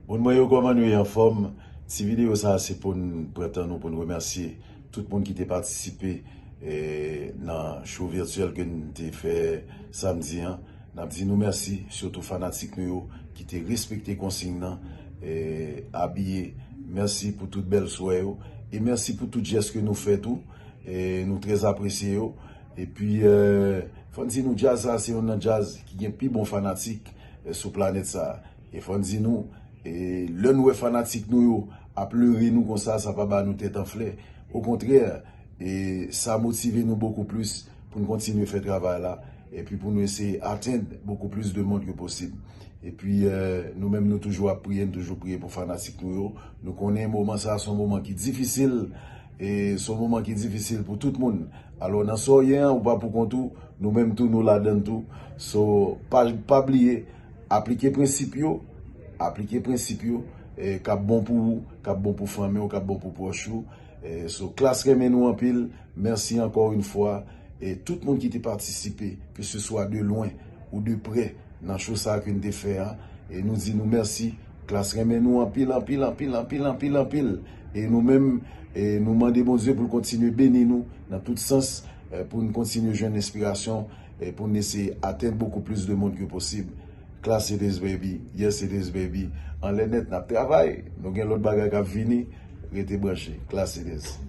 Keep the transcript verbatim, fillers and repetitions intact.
Moun mwen yo, kòman nou ye, anfòm? Ti videyo sa a se pou n pran tan nou pou n remèsye tout moun ki te patisipe eh, nan show virtyèl ke n te fè samdi an. N ap di nou mèsi, sitou fanatik nou yo ki te respekte konsiy nan, eh, abiye. Mèsi pou tout bèl swè yo e mèsi pou tout jès ke nou fè tou. Eh, nou trè apresye yo. Epi, eh, fò n di nou djaz sa a se youn nan djaz ki gen pi bon fanatik eh, sou planèt sa a. E fò n di nou, e lè n wè fanatik nou yo ap lere nou konsa, sa pa ba nou tèt anfle. Okontrè, e sa motive nou bokou plis pou n kontinye fè travay la, epi pou nou eseye atenn bokou plis de moun ke posib. Epi, eh, nou menm, nou toujou ap priye, nou toujou priye pou fanatik nou yo. Nou konnen moman sa a se yon moman ki difisil, e se yon moman ki difisil pou tout moun. Alò, nan sa w ye an, ou pa pou kont ou, nou menm tou, nou ladann tou. So, pa, pa bliye, aplike prensip yo, aplike prensip yo, eh, k ap bon pou ou, k ap bon pou fanmi w, k ap bon pou pwòch ou. Eh, so, Klass renmen nou anpil. Mèsi ankò yon fwa. E tout moun ki te patisipe, ke se swa de lwen ou de prè, nan show sa a ke n te fè a. E nou di nou mèsi. Klass renmen nou anpil, anpil, anpil, anpil, anpil, anpil. E nou menm, e nou mande Bondye pou l kontinye beni nou nan tout sans, eh, pou n kontinye jwenn enspirasyon, eh, pou n eseye atenn bokou plis de moun ke posib. Klass, it is, baby. Yes, it is, baby. Anlè nèt, n ap travay. Nou gen lòt bagay k ap vini. Rete branche. Klass, it is.